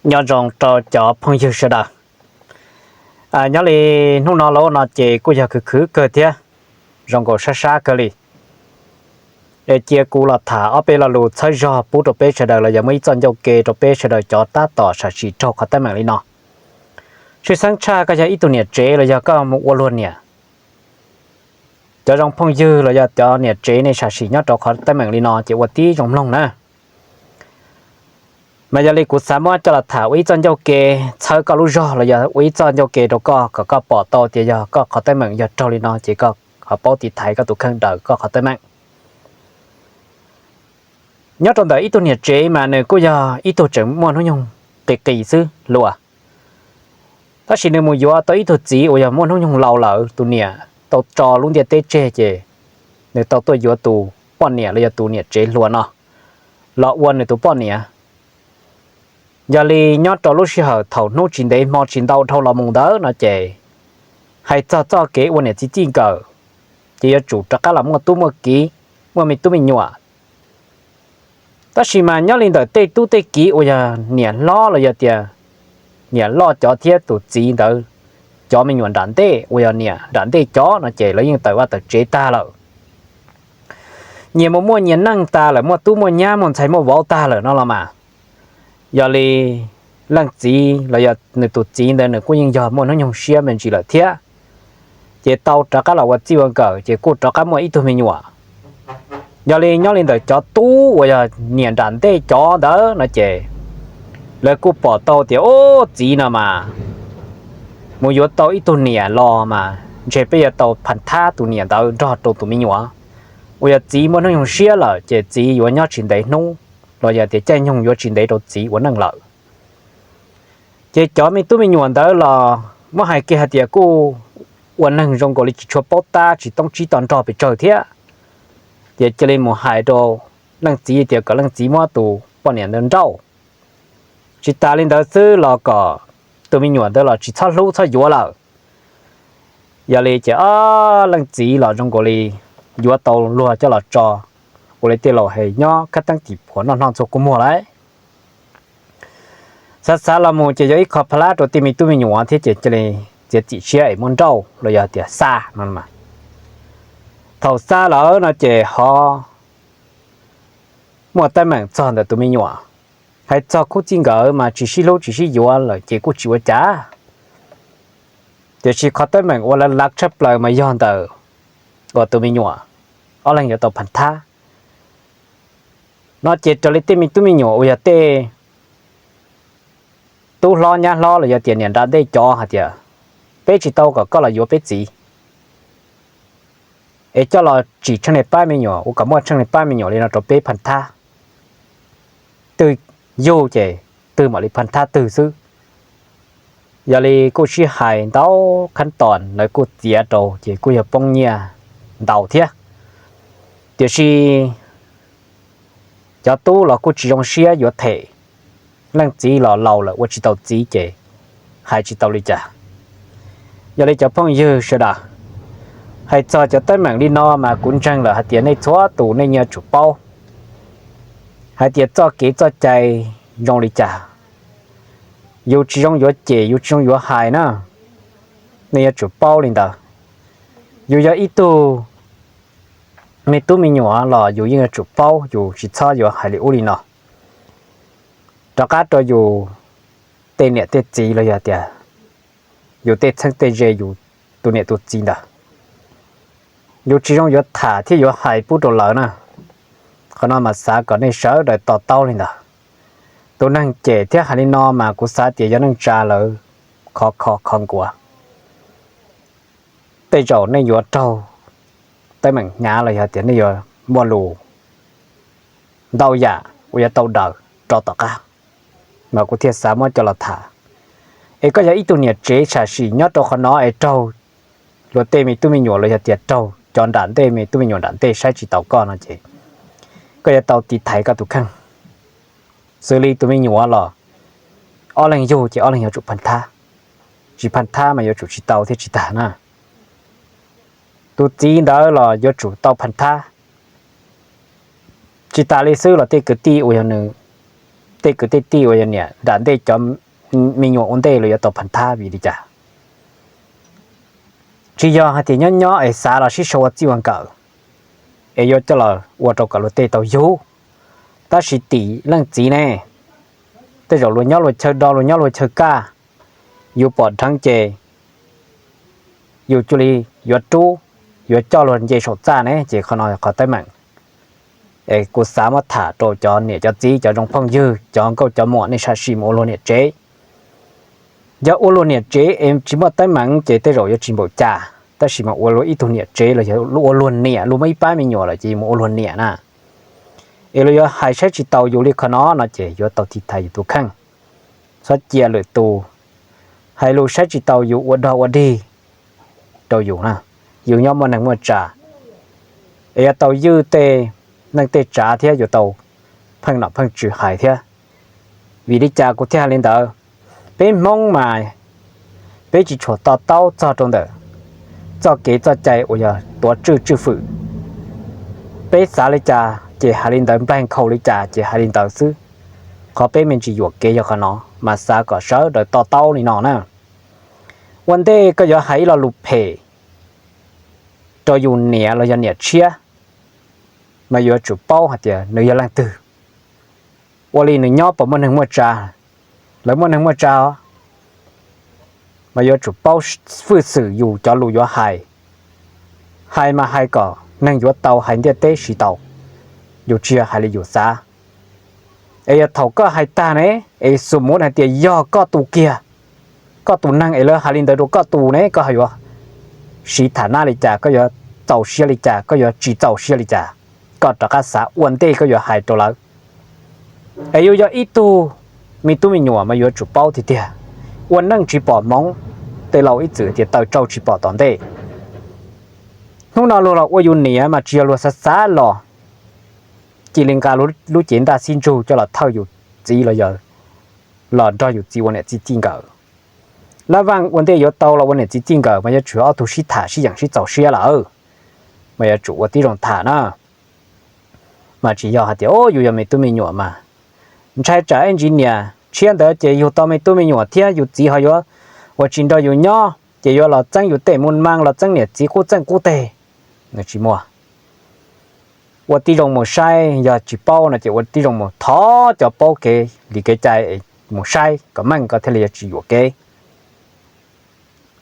Nyob zoo rau cov phooj ywg sawv daws. Nyob li hnub no los no ces kuj yog khwv khwv kawg thiab, zoo nkaus sab sab kawg li. Es cia kuv los tham ob peb lo lus txhawb zog pub rau peb sawv daws los yog muaj ib txoj ncauj ke rau peb sawv daws cov tab tom sam sim raug qhov teeb meem li no. Tshwj xeeb tshaj koj yog ib tug niam tsev los yog koj mus ua luag niam, cov zoo phooj ywg los yog cov niam tsev nej sam sim nyob rau qhov teeb meem li no ces ua tib zoo mloog na. Mas yog li kuv xav muab coj los tham ua ib txoj ncauj ke txhawb koj lub zog los yog ua ib txoj ncauj ke rau koj kom koj pom tau tias yog koj qhov teeb meem yog raug li no ces koj ho paub tiv thaiv koj tus kheej daws koj qhov teeb meem. Nyob rau ntawm ib tug niam tsev mas nws kuj yog ib tug tseem muaj hnub nyoog qis qis xwb luag, tab sis nws mus yuav tau ib tug txiv uas yog muaj hnub nyoog laus lawm, tus niam tau tso lub ntiaj teb tseg ces nws tau tuaj yuav tus poj niam los yog tus niam tsev hluas no los ua nws tus poj niam. Yog li nyob rau lub sij hawm thaum hnub tsis ntev hmo tsis ntau dhau los mus ntawd no ces hais txog txoj kev ua niam txiv txij nkawm ces yuav tsum rov qab los muaj tub muaj kiv, muaj me tub me nyuam. Tab sis mas nyob li ntawm tej tub tej kiv uas yog niam hlob los yog tias niam loj cov thiab tus txiv ntawd cov me nyuam nram ntej uas yog niam nram ntej cov no ces lawv yeej tawm vaj tawm tsev tag lawm, nyias mus muaj nyias neej tas lawm, muaj tub muaj nyab muaj ntxhais muaj vauv tag lawm no los mas. Yog li leej txiv los yog nws tus txiv ntawd nws kuj yeej yog muaj hnub nyoog siab me ntsis lawm thiab, ces tau rov qab los ua txij ua nkawm ces kuj rov qab muaj ib tug me nyuam. Yog li nyob li ntawm cov tub uas yog niam nram ntej cov ntawd no ces lawv kuj pom tau tias ub, txiv no mas mus yuav tau ib tug niam los mas ntshe peb yuav tau phas thab tus niam ntawd nrog rau tus me nyuam, uas yog txiv muaj hnub nyoog siab lawm ces txiv yuav nyob tsis ntev hnub los yog tias caij nyoog yuav tsis ntev rau txiv ua neej lawm. Ces cov me tub me nyuam ntawd los muab hais kiag hais tias kuj ua neeg zoo nkaus li tsis tshua paub tab tsis toob tsib to nrog pes tsawg thiab, ces cia li mus hais rau leej txiv tias kom leej txiv muab tus poj niam ntawd nrauj. Tsis tas li ntawd xwb los kom tus me nyuam ntawd los tsis txhob hlub txhob yuav lawm. Yog li ces ob leej txiv los zoo nkaus li yuav tau luag coj los tso, ua li tej laus hais nyob khab teeb tim phuam noj noj txhua kua muag lauj. Xav xav los mus ces yog ib qho pha lab rau tej me tub me nyuam thiab ces cia li txiav txim siab es muab nrauj los yog tias xa no. Thaum xa lawm no ces ho muaj teeb meem txog ntawm tus me nyuam. Hais txog khub txij nkawm mas tsis sib hlub tsis sib yuav lawm ces kuj tsis ua cas, tiam sis qhov teeb meem uas lav lav tshaj plaws mas yog ntawm uas tus me nyuam ob leeg yuav tau phas thab no ces raws li tej me tub me nyuam uas yog tej tub hlob nyab hlob los yog tias niam nram ntej cov hais tias peb tsis tau kom koj los yuav peb txiv, es coj los tsim tsheej li pab me nyuam ua kom muaj tsheej li pab me nyuam li no rau peb phas thab. Twg yug ces twg mam li phas thab twg xwb. Yog li kuj sib hais ntau khab tom lawv kuj txiav rau ces kuj yog poob nyiaj ntau thiab, tiam sis cov tub los kuj tsis zoo siab yuav them, leej txiv los laus lawm ua tsis tau txiv ces hais tsis tau li cas. Yog li cov phooj ywg sawv daws, hais txog cov teeb meem li no mas kuv ntseeg lawm hais tias nej txhua tus nej yeej yuav tsum paub hais tias txoj kev txoj cai zoo li cas. Yus tsis zoo yuav cem, yus tsis zoo yuav hais na, nej yuav tsum paub li ntawd. Yus yog ib tug me tub me nyuam los yus yeej yuav tsum paub, yus tsis txhob yuav hais li ub li no. Rov qab rau yus tej niam tej txiv los yog tias yus tej txheeb tej ze, yus tus niam tus txiv ntawd, yus tsis zoo yuav tham thiab yuav hais pub rau lawv na. Qhov no mas xav kom nej sawv daws to taub li ntawd. Tus neeg cem thiab hais li no mas kuv xav tias yog neej tsa lawv khov kho kho nkuav. Tej zaum nej yuav raug teeb meem hnyav los yog tias nej yuav muaj lus ntau yam uas yuav tau daws rov tom qab, mas kuv thiaj xav muab coj los tham. Es koj yog ib tug niam tsev sam sim nyob rau qhov no es raug luag tej me tub me nyuam los yog tias raug cov nram ntej me tub me nyuam nram ntej saib tsis taus koj no ces koj yuav tau tiv thaiv koj tus kheej. Xws li tus me nyuam los ob leeg yug ces ob leeg yuav tsum phas thab, tsis phas thab mas yuav tsum tsis tau thiab tsis tag na. Tus txiv ntawd los yuav tsum tau phas thab. Tsis tas li xwb los tej kwv tij uas yog nws tej kwv tej tij uas yog niam nram ntej cov me nyuam ua ntej los yuav tau phas thab vim li cas? Tsis yog hais tias nyob nyob es xav los sib sau ua txij ua nkawm es yuav coj los ua rau kom luag tej tau yug. Tab sis tim leej txiv ne, tej zaum luag nyob luag chaw do luag nyob luag chaw kaj, yus pom dheev ces yus cuag li yuav rub, yuav coj luag nce saum txaj ne, ces qhov no qhov teeb meem es kuv xav muab tham rau cov niam cov txiv cov zoo phooj ywg cov nkauj cov muam nej sam sim mus ua luag niam tsev. Yog ua luag niam tsev es tsis muaj teeb meem ces tej zaum yuav tsis npaum cas, tab sis mas ua luag ib tug niam tsev los yog ua luag niam luag muaj ib pab me nyuam lawm ces mus ua luag niam na, es luag yuav hais saib tsis taus yus li qhov no no ces yuav tau tiv thaiv yus tus kheej. Txhob cia lwm tus hais lus saib tsis taus yus ua dog ua dig rau yus na. Yus nyob muaj neeg muaj tsav es yuav tau ywj tej neej tej tsav thiab yuav tau pheej nom pheej tswv hais thiab. Vim li cas kuv thiaj hais li ntawd? Peb Hmoob mas peb tsis tshua to taub txog rau ntawm txoj kev txoj cai uas yog tuav tswj tswj fwm. Peb xav li cas ces hais li ntawd, nplaig nkhaus li cas ces hais li ntawd xwb. Qhov peb me ntsis yuam kev yog qhov no, mas xav kom sawv daws to taub li no na. Ua ntej koj yuav hais ib lo lus phem rau yus niam los yog niam tshiab, mas yuav tsum paub hais tias nws yog leej twg, ua li nws nyob puas muaj neeg muaj tsav. Lawv muaj neeg muaj tsav os, mas yuav tsum paub fwj xwm yus cov lus yuav hais. Hais mas hais kom neeg yuav tau hais ntiaj teb siv tau, yus tsis yog hais li yus xav. Es yog thaum koj hais tag ne, es xus muv hais tias yog koj tus kiag, koj tus neeg es lawv hais li ntawd rau koj tus ne, koj yuav siv tham nab li cas, koj yuav txaus siab li cas, koj yuav tsis txaus siab li cas, koj rov qab xav ua ntej koj yuav hais rau lawv. Es yus yog ib tug me tub me nyuam mas yuav tsum paub tiag tiag, ua neej tsis pom hmoov, tej laus ib txwm tias taws tsau tsis pom tom ntej. Hnub no luag los ua yus niam mas tsis yog luag xav xav los cia li nqa lub cev ntaj xib ntsug coj los thawj yus txiv los yog los nrog yus txiv ua niam txiv txij nkawm. Lab vaj ua ntej yuav tau los ua niam txiv txij nkawm mas yuav tsum ob tug sib tham sib yeem sib txaus siab lawm, mas yuav tsum ua tib zoo tham na. Mas tsis yog hais tias yus yog me tub me nyuam mas ntshai tsam ib ntsis niam tshiab ntawd ces yug tau me tub me nyuam thiab yus txiv ho yuav ua tsis nrog yus nyob ces yuav los txeeb yus tej mus mas los txeeb niam txiv qub txeej qub teg. Nws tsis muaj. Ua tib zoo mus saib, yog tsis paub no ces ua tib zoo mus thov cov paub kev li kev cai mus saib kom meej koj thiaj li yuav tsis yuam kev.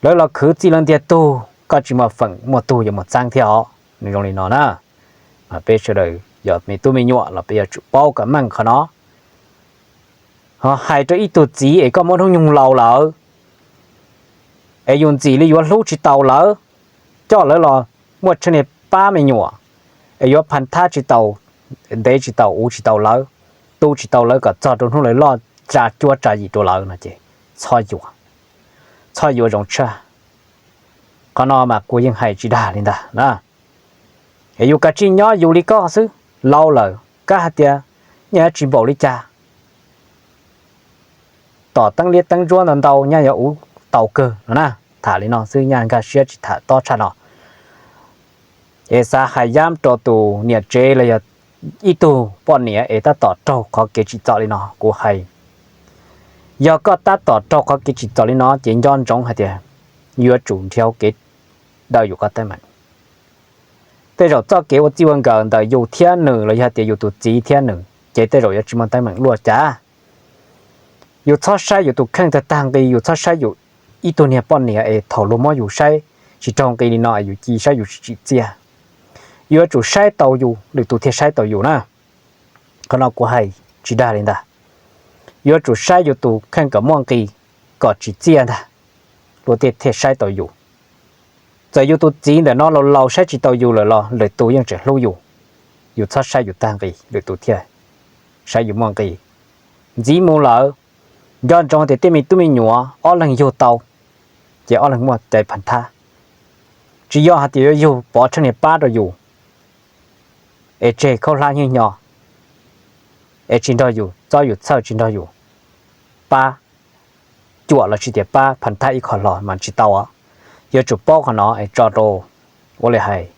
Lawv los khwv txij lawv ntiag tug, koj tsis muaj feem muaj tug yuav mus txeeb thiab os. Nws zoo li no na. Mas peb sawv daws yog me tub me nyuam los peb yuav tsum paub kom meej qhov no. Ho hais rau ib tug txiv es koj muaj hnub nyoog laus lawm, es yus ntxim li yuav hlub tsis tau lawv, coj lawv los muaj tshaj niag pab me nyuam, es yuav phas thab tsis tau, ntev tsis tau, uv tsis tau lawv, tu tsis tau lawv kom txog rau hnub lawv loj tsa cuab tsa yim rau lawv no ces txhob yuav, txhob yuav zoo tshaj. Qhov no mas kuv yeej hais tsis dag li ntag na. Es yus kav tsij nyob yus li koj xwb, laus lawm kab hais tias nyaj yuav tsis npaum li cas, tom teeb liab teeb ntsuab ntau ntau nyaj yuav uv tau kawg no na. Tham li no xwb, nyaj nkag siab tsis tham tob tshaj no. Es xav hais yam rau tus niam tsev los yog ib tug poj niam es tab tom raug qhov kev tsim txom li no kuv hais, yog koj tab tom raug qhov kev tsim txom li no ces nco ntsoov hais tias yuav tsum nrhiav kev daws yus qhov teeb meem. Tej zaum txoj kev ua txij ua nkawm ntawm yus thiab nws los yog tias yus tus txiv thiab nws ces tej zaum yuav tsis muaj teeb meem luaj cas. Yus txhob saib yus tus kheej tag tag nqi, yus txhob saib yus ib tug niag poj niam es thaum luag muab yus saib tsis raug nqi li no es yus cia saib yus tsis tsim txiaj. Yuav tsum saib tau yus lwm tus thiaj saib tau yus na. Qhov no kuv hais tsis dag li ntag. Yuav tsum saib yus tus kheej kom muaj nqis, kom tsim txiaj ntag, luag thiaj thiaj saib tau yus. Txawm yus tus txiv ntawm no laus laus saib tsis tau yus lawm los lwm tus yeej tseem hlub yus. Yus txhob saib yus tag nqi lwm tus thiaj saib yus muaj nqis. Ntxiv mus lawm, nco ntsoov tias tej me tub me nyuam ob leeg yug tau ces ob leeg muaj cai phas thab. Tsis yog hais tias yuav yug pov tsheej niag pab rau yus es tseg khaub hlab nyiag nyo es tsis nrog yus txob yus txhawj, tsis nrog yus pab cuam los sis tias pab phas thab ib qho hlo mas tsis tau. Yuav tsum paub qhov no es tso rau, ua li hais,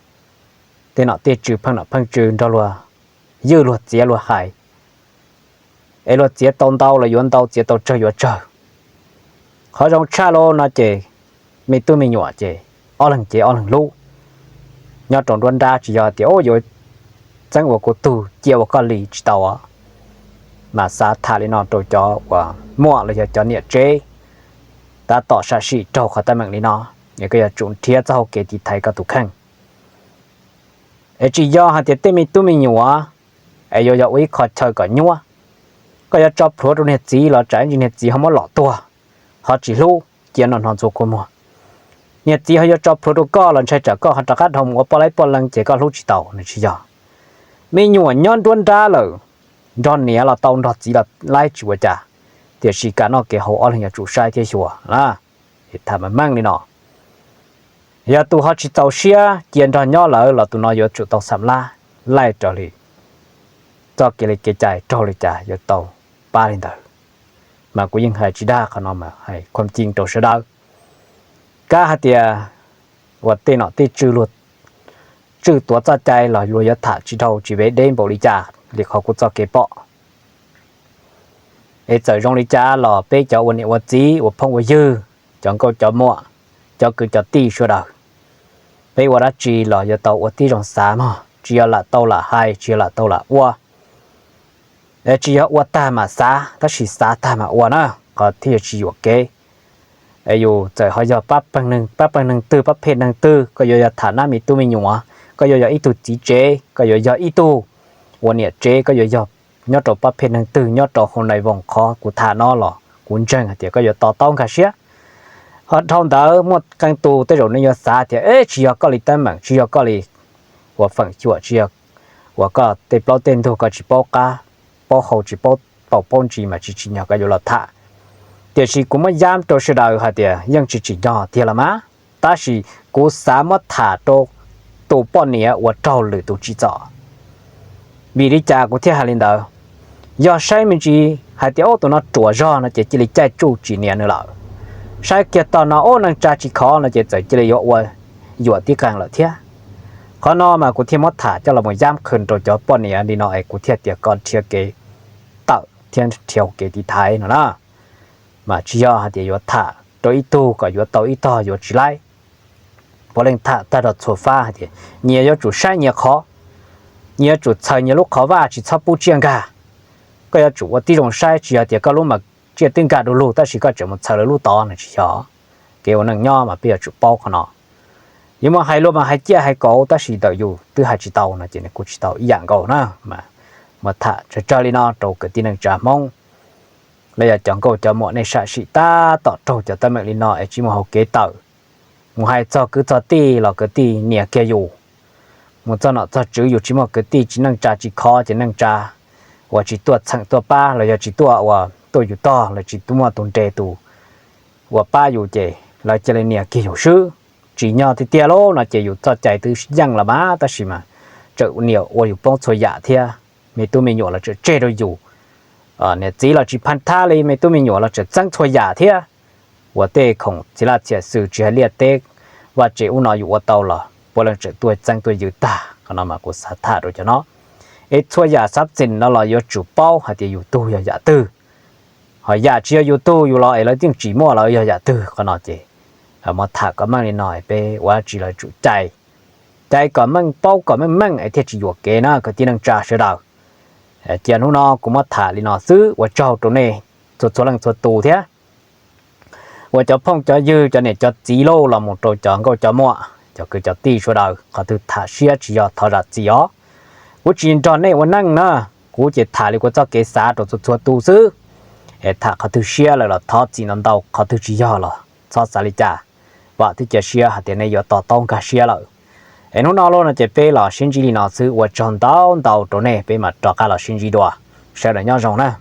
tej nom tej tswv pheej nom pheej tswv nrog luag ywj luag txiav luag hais, es luag txiav tau ntau los yuav ntau, txiav tau tsawg yuav tsawg. Qhov zoo tshaj los no ces me tub me nyuam ces ob leeg ces ob leeg hlub. Nyob rau nruab nrab tsis yog tias yuav txeeb ua kuv tug cia ua koj li tsis tau os. Mas xav tham li no rau cov uas muaj los yog cov niam tsev tab tom sam sim raug qhov teeb meem li no, es koj yuav tsum nrhiav txoj hau kev tiv thaiv koj tus kheej. Es tsis yog hais tias tej me tub me nyuam es yuav yog ua ib qho chaw kom nyuaj, koj yuav tso plhuav rau niag txiv los tsam ib ntsis niag txiv ho muab lom tuag, ho tsis hlub, cia noj hnov ntxuav kua muag. Niag txiv ho yuav tso plhuav rau koj los ntshai tsam koj ho rov qab dhau mus ua poj laib poj leeg ces koj hlub tsis tau, nws tsis yog. Me nyuam nyob nruab nrab lawm, nrog niam los tau nrog txiv los laib tsis ua cas, tiam sis kev noj kev haus ob leeg yuav tsum saib thiab xyuas na. Tham meej meej li no, yog tus ho tsis txaus siab cia nrog nyob lawm los tus no yuav tsum tau xam lab laij raws li txoj kev li kev cai raug li cas yuav tau pab li ntawd. Mas kuv yeej hais tsis dag qhov no mas hais khuam cing rau sawv daws. Kab hais tias uas tej nom tej tswv luag tswj tuav txoj cai los luag yuav tham tsis dhau tsis vev deb npaum li cas li qhov kuv txoj kev pom. Es txawm zoo li cas los peb cov ua niam ua txiv ua phooj ua ywg, cov nkauj cov muam, cov kwv cov tij sawv daws, peb ua dab tsi los yuav tau ua tib zoo xav mog, tsis yog lam tau lam hais, tsis yog lam tau lam ua. Tsis yog ua tag mam xav tab sis xav tag mam ua na, qhov thiaj yuav tsis yuam kev. Yus txawm ho yog pab pawg neeg twg pab phej neeg twg, koj yuav yog tham nab me tub me nyuam, koj yuav yog ib tug txiv tsev, koj yuav yog ib tug ua niam tsev, koj yuav yog nyob rau pab phej neeg twg nyob rau hauv nais voos qhov kuv tham no los kuv ntseeg hais tias koj yuav to taub nkag siab. Ho dhau ntawd muaj qee tus tej zaum nej yuav xav tias tsis yog koj li teeb meem, tsis yog koj li uas feem xyuam, tsis yog uas koj tej plaub tej ntug koj tsis paub qab paub hau tsis paub paub ntsis mas tsis tsim nyog koj yuav los tham. Tiam sis kuv muab yab rau sawv daws hais tias yeej tsis tsim nyog tiag los mas, tab sis kuv xav muab tham rau tus poj niam uas raug lwm tus tsim txom. Vim li cas kuv thiaj hais li ntawd? Yog saib me ntsis hais tias ub tus no ruam zog no ces cia li caij tsuj tsim niam nws lawm. Saib kiag tog no ub neej tsa tsis khov no ces txawm cia li yuav ua yuam tib qees lawm thiab. Qhov no mas kuv thiaj muab tham coj los mus yab qhwv rau cov poj niam li no es kuv thiaj tias kom nrhiav kev tawm thiab nrhiav kev tiv thaiv no na. Mas tsis yog hais tias yuav tham rau ib tug kom yuav tau ib tog yuav tsis laib. Puav leej tham tag rau txhua fab hais tias nyias yuav tsum saib nyias qhov, nyias yuav tsum txhaws nyias lub qhov vaj tsis txhob pub tsiaj nkag. Koj yuav tsum ua tib zoo saib, tsis yog tias koj lub mas tsiaj twb nkag du lug tab sis koj tseem mus txhaws lawv lub tod no tsis yog. Kev ua neej nyob mas peb yuav tsum paub qhov no. Yuav muaj hais luag mas hais ciaj hais kaus tab sis ntawm yus twb hais tsis tau no ces nws kuj tsis tau ib yam nkaus na. Mas muab tham tsawg tsawg li no rau kwv tij neej tsa Hmoob los yog cov nkauj cov muam nej sam sim tab tom raug cov teeb meem li no es tsis muaj hau kev tawm. Mus hais txog kwv txog tij los kwv tij nias kiag yus, mus txog nom txog tswv yus tsis muaj kwv tij tsis neej tsa tsis khov ces neej tsa uas tsis tuaj txheem tuaj pab los yog tsis tuaj uas tuaj yus tog los tsis muaj tus nres tus uas pab yus ces lawv cia li nias kiag yus swb. Tsim nyog tiag tiag lauj no ces yus txoj cai twb yeej los mas tab sis mas tseem nias ua yus poob txhua yam thiab. Me tub me nyuam los tseem tseg rau yus, niam txiv los tsis phaj thab li, me tub me nyuam los tseem txeeb txhua yam thiab. Uas tej khoom txiv laj txiam xwm tsis hais liaj teb vaj tse ub no yus ua tau los puav leej tseem tuaj txeeb tuaj ywg tag. Qhov no mas kuv xav tham rau cov no es txhua yam xav txim no los yuav tsum paub hais tias yus tug yog yam twg, ho yam tsis yog yus tug yus los es lawv yeej tsis muaj los yog yam twg. Qhov no ces muab tham kom meej li no es peb ua dab tsi los tsum cai, cai kom meej paub kom meej meej es thiaj tsis yuam kev na kwv tij neej tsa sawv daws. Cia hnub no kuv muab tham li no xwb, ua tsaug rau nej txhua txhua leej txhua tus thiab. Ua cov phooj cov ywg cov niam cov txiv lauj los mus rau cov nkauj cov muam cov kwv cov tij sawv daws, qhov twg tham siab tsis yog thov zam txim os. Kuv tsis nrog nej ua neej na, kuv ces tham li kuv txoj kev xav rau txhua txhua tus xwb. Es tham qhov twg siab lawm los thov txim ntau ntau, qhov twg tsis yog los txhob xav li cas. Vam thiab cia siab hais tias nej yuav to taub nkag siab lawm. Es hnub no lauj no ces peb los sib ntsib li no xwb, ua tsaug ntau ntau rau nej, peb mam rov qab los sib ntsib dua. Sawv daws nyob zoo na.